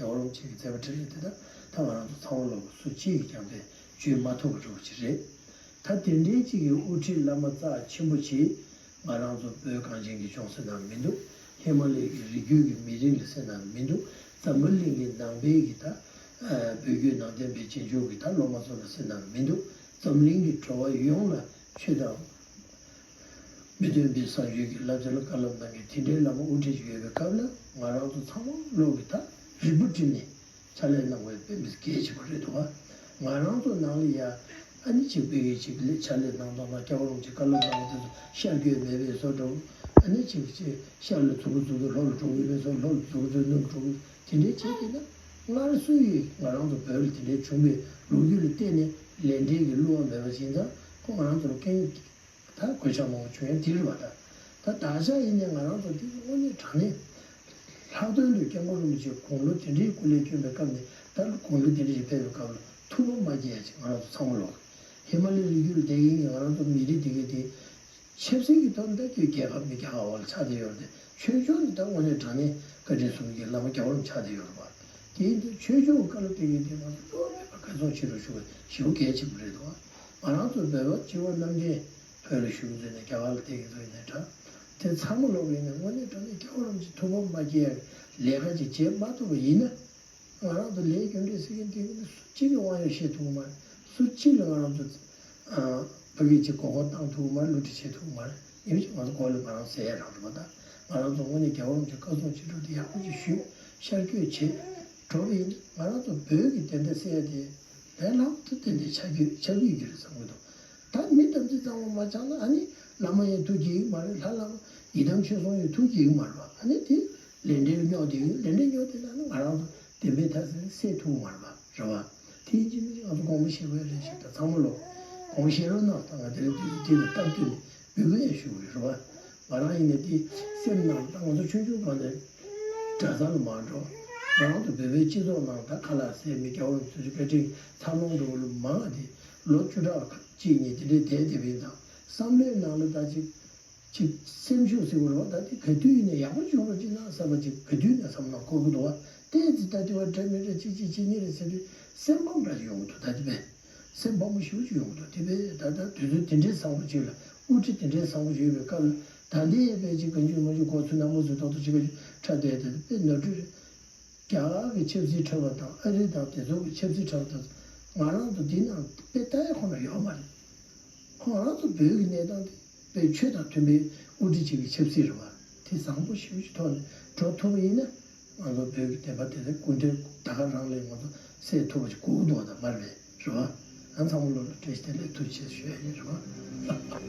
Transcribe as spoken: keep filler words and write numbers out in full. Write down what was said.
རྒྱལ་བ་རིན་པོ་ཆེ་གི་མཛད་པ་འཕྲིན་ལས་དེ་དག་ད་ང་རང་ཚོ་ཚང་མ་ལོག་སུ་གཅིག་གིས་ཀྱང་དེ་བརྗོད་མ་ཐུབ་པ་འདྲ་བོ་ཅིག་རེད། ད་དེ་འདྲའི་གཅིག་གི་དབུ་ཁྲིད་བླ་མ་རྩ་ཆེན་པོ་ཅིག་ང་རང་ཚོ་བོད་གངས་ཅན་གྱི་ལྗོངས་ཟེར་ན་མི་འདུག་ཧི་མ་ལའི་གི་རི་རྒྱུད་ཀྱི་མི་རིགས་ལ་ཟེར་ན་མི་འདུག་འཛམ་བུ་གླིང་གི་ནང་པའི་གི་ད་བོད་བརྒྱུད་ནང་བསྟན་པའི་རྗེས་འཇུག་གི་ད་སློབ་མ་ཚོ་ལ་ཟེར་ན་མི་འདུག་འཛམ་གླིང་གི་འགྲོ་བ་ཡོངས་ལ་ཆོས་དང་མི་མཐུན་པའི་བཟང་སྤྱོད་ཀྱི་བསླབ་བྱ་ལ་བཀའ་སློབ་གནང་མཁན་དེ་འདྲའི་བླ་མ་དབུ་ཁྲིད་ཅིག་ཡོད་པའི་སྐབས་ལ་ང་རང་ཚོ་ཚང་མ་ལོག་གི་ད་རིལ་བུ་བསྒྲིམས་ནས་ཕྱག་ལས་གནང་བའི་དཔེ་མི་སྲིད་གལ་ཆེན་པོ་རེད་འདུག་བ། ང་རང་ཚོ་ནང་ལ་ཡ་ཨ་ནི་གཅིག་པའི་གི་གཅིག་ལས་ཕྱག་ལས་གནང་སྟངས་དང་སྐྱབས་རོམ་གྱི་བཀའ་སློབ་གནང་བ་དེ་ཚོ་ཤར་བསྐྱོད་མེད་པའི་བཟོ་འདྲ་བོ། ཨ་ནི་གཅིག་གཅིག་ཤར་ལ་མཛུབ་གུ་བཙུགས་ཏེ་ལྷོ་ལ་འགྲོ་གི་མེད་ཚོ་ལྷོ་ལ་མཛུབ་གུ་བཙུགས་སྣུམ་འགྲོ་གི་དེ་འདྲའི་བྱས་ཀྱི་ན། སྔར་སུ་ཡིས་ང་རང་ཚོ་བོད་ལ་དེ་འདྲའི་བྱུང་བའི་ལོ་རྒྱུས་ལ་བལྟས་ནས་ལས་འབྲས་ཀྱི་བསླུ་བ་མེད་པ་ཡིན་ཙང་ཁོ་ང་རང་ཚོར་སྐད་ད་གོད་ཆག་མང་པོ་བྱུང་ཡ་དེ་རེད་བ། ད་ད་ད་ཆ་ཡིན་ནའི་ང་རང་ཚོ་དེ་དངོས་གནས་དྲང་གནས་ལྷག་དོན་དུ་སྐྱབས་མགོན་རིན་པོ་ཆེ་དགུང་ལོ་དེ་འདྲའི་སྐུ་ལས་བསྐྱོན་པའི་སྐབས་ནས་ད་དགུང་ལོ་དེ་འདྲ་ཞིག་ཕེབས་པའི་སྐབས་ལ་ཐུགས་ཕམ་མ་སྐྱེ་ཡ་ཅིག་ང་རང་ཚོ་ཚང་མ་ལོག་ཧི་མ་ལའི་རི་རྒྱུད་ལ་བསྡད་མཁན་གྱི་ང་རང་ཚོ་མི་རིགས་དེ་གས་དེ། ཆབ་སྲིད་ཀྱི་ཐོག་ནས་ད་ཁྱོད་རྒྱལ་ཁབ་མི་རྒྱལ་ཁབ་བ་ལ་ཆགས་བསྡད་ཡོད་རེད་དེ། ཆོས་ཕྱོགས་ནས་ད་དངོས་གནས་དྲང་གནས་བཀའ་དྲིན་གསུམ་གྱི་བླ་མ་རྒྱལ་བ་རིན་པོ་ཆེ་ཆགས་བསྡད་ཡོད་རེད་བ། དེ་ཡིན་དུས་ཆོས་ཕྱོགས་ཀྱི་བཀའ་སློབ་སྟེར་མཁན་དེ་ང་ཚོ་བློ་མེད་པར་དགའ་ཚོར་ཆེ་རུ་ཞུ་བ་ཞེ་པོ་གལ་ཆེན་པོ་རེད་འདུག་བ། ང་རང་ཚོ་བོད་པ་སྤྱི་བོ་གནམ་བསྟན་བོད་ལ་བཞུགས་ཚུལ་ནས་རྒྱ་གར་ལ་བསྡད་མཁན་ཚོ་ཡིན་ནའི་འདྲ། དེ་ཚང་མ་ལོག་ཡིན་ནའི་དངོས་གནས་དྲང་གནས་རྒྱལ་བ་རིན་པོ་ཆེ་ཐུགས་ཕམ་མ་སྐྱེ་ཡག་ལས་ཀ་ཅིག་བྱེད་མ་ཐུབ་པ་ཡིན་ན། ང་རང་ཚོ་ལས་རྒྱུ་འབྲས་ཟེར་མཁན་དེ་ནི་སུ་གཅིག་གིས་དབང་ཡོད་བཤད་ཐུབ་ཀྱི་མ་རེད། སུ་གཅིག་ལ་ང་རང་ཚོ་ཨ་ཕ་གི་ཅིག་མགོ་སྐོར་བཏང་ཐུབ་ཀྱི་མ་རེད། བསླུ་བྲིད་བྱེད་ཐུབ་ཀྱི་མ་རེད། ཡིན་ཕྱིན་ང་ཚོ་མགོ་ལ་ང་རང་ཟེར་ཡ་རང་རེད་པ། ད་ང་རང་ཚོ་དངོས་གནས་རྒྱལ་བ་རིན་པོ་ཆེ་བཀའ་གསུང་ཅི་འགྲོ་དེ་ཡག་པོ་ཅིག་ཞུས་ཤར་བསྐྱོད་བྱེད་འགྲོ་བ་ཡིན་ན། ང་རང་ཚོ་བོད་ཀྱི་བདེན་མཐའ་གསལ་ཡ་དེ་ལས་ལྷག་ཏུ་ཏན་ཏན་ཆགས་རྒྱུ་ཆགས་ཀྱི་ཡོད་རྒྱུ་རེད་བསམ་གྱི་འདུག་ད་མི་དམ་ཚིག་གཙང་མ་མ་ཆགས་ན་ཨ་ནི་བླ་མ་ཡང་ཐུགས་དགྱེས་ཀྱི་མ་རེད། ལྷ་བླ་མ་ཡི་དམ་ཆོས་སྲུང་ཡང་ཐུགས་དགྱེས་ཀྱི་མ་རེད་པ། ཨ་ནི་དེ་ལས་འབྲས་རྙོག་དེ་ལས་འབྲས་རྙོག་དེ་ན་ནི་ང་རང་ཚོ་བདེན་པའི་མཐའ་སེལ་སེལ་ཐུབ་ཀྱི་མ་རེད་པ། རེད་པ། དེ་ཡིན་གཅིག་མིན་གཅིག་ང་ཚོ་དགོངས་པ་བཞེས་དགོས་རེད་ཤག་ད་ཚང་མ་ལོག་དགོངས་བཞེས་རོགས་གནང་། ད་ང་དེ་རིང་དུས་ཚོད་དེ་ལ་སྟབས་བསྟུན་ནས་འབོད་སྐུལ་ཡང་ཞུ་དགོས་རེད་པ། ང་རང་ཡིན་ནའི་དེ་སེམས་ནང་ད་ང་ཚོ་ཆུང་ཆུང་སྒང་ནས་གྲྭ་ཚང་ལ་མར་འགྲོ། ང་རང་ཚོ་བོད་པའི་སྤྱི་ཚོགས་ནང་ད་ཁ་ལག་ཟས་མེད་རྒྱལ་བ་རིན་པོ་ཆེ་བཀའ་དྲིན་འཚར་ལོངས་འགྲོ་བ་ལ་མང་བ་དེ་ལོ་བཅུ་ཕྲག་གཅིག་གཉིས་དེ་འདྲའི་བསྡད་བསྡད་པ་ཡིན་ཙང་བསམ་བློའི་ནང་ལ་ད་ཅིག་ཅིག་སེམས་ཤུགས་ཟེར་བ་རེད་པ། ད་དེ་ག་དུས་ཡིན་ནའི་ཡག་པོ་བྱུང་རོགས་ཅིག་གནང་བསམ་པ་ཅིག་ག་དུས་ནས་བསམ་གནང་དགོས་ཀྱི་འདུག་པ། ཏོག་ཙམ་ད་དེ་བ་འདྲ་མི་འདྲ་གཅིག་གཅིག་གཅིག་གཉིས་རེད་ཟེར་དུས་སེམས་ཕམ་འདྲ་ཅིག་ཡོང་གི་འདུག་ད་དེ་བས་སེམས་ཕམ་པོ་ཞེ་པོ་ཅིག་ཡོང་གི་འདུག་དེ་བས་ད་ལྟ་དུས་ཚོད་དེ་འདྲའི་བཟང་པོ་ཅིག་ལ་དབུ་ཁྲིད་དེ་འདྲའི་བཟང་པོ་ཅིག་ཡོད་པའི་སྐབས་ལ་ད་ལྟའི་དཔེ་ཅིག་གང་བྱུང་མང་བྱུང་གོ་ཚུལ་ནང་མ་ཚུལ་ཏོག་ཏོག་ཅིག་ག་ཅིག་ཁྲ་བསྡད་དེ་དཔེ་ནོར་འཁྲུལ་རེད། རྒྱ་གར་གྱི་ཆབ་སྲིད་འཁྲབ་པ་དང་ཨ་རི་དང་དེ་ཚོ་གི་ཆབ་སྲིད་འཁྲབ་པ་དང་ང་རང་ཚོ་འདི་ནང་དཔེ་ལྟ་ཡ་ཁོ་ན་ཡོད་མ་རེད། ཁོ་ང་རང་ཚོ་བོད་ཀྱི་གནས་སྟངས་དེ་དཔེ་ཆོས་དང་མཐུན་པའི་དབུ་ཁྲིད་ཅིག་གི་ཆབ་སྲིད་རེད་པ། དེ་བཟང་པོ་ཞེ་པོ་ཅིག་ཐོག་ནས་འགྲོ་ཐུབ་པ་ཡིན་ན་ང་ཚོ་བོད་ཀྱི་བདེན་པ་དེ་ཚོ་སྐུ་མདུན་ད་ག་རང་ལས་ང་ཚོ་སེལ་ཐུབ་པ་ཅིག་དགོས་ཀྱི་འདུག་པ། ད་མ་རེད་པས་རེད་པ། ཨ་ཚང་མ་ལོ་ལ་བཀྲ་ཤིས་བདེ་ལེགས་ཐུགས་རྗེ་ཆེ་ཞུ་ཡ་ཡིན་རེད་པ།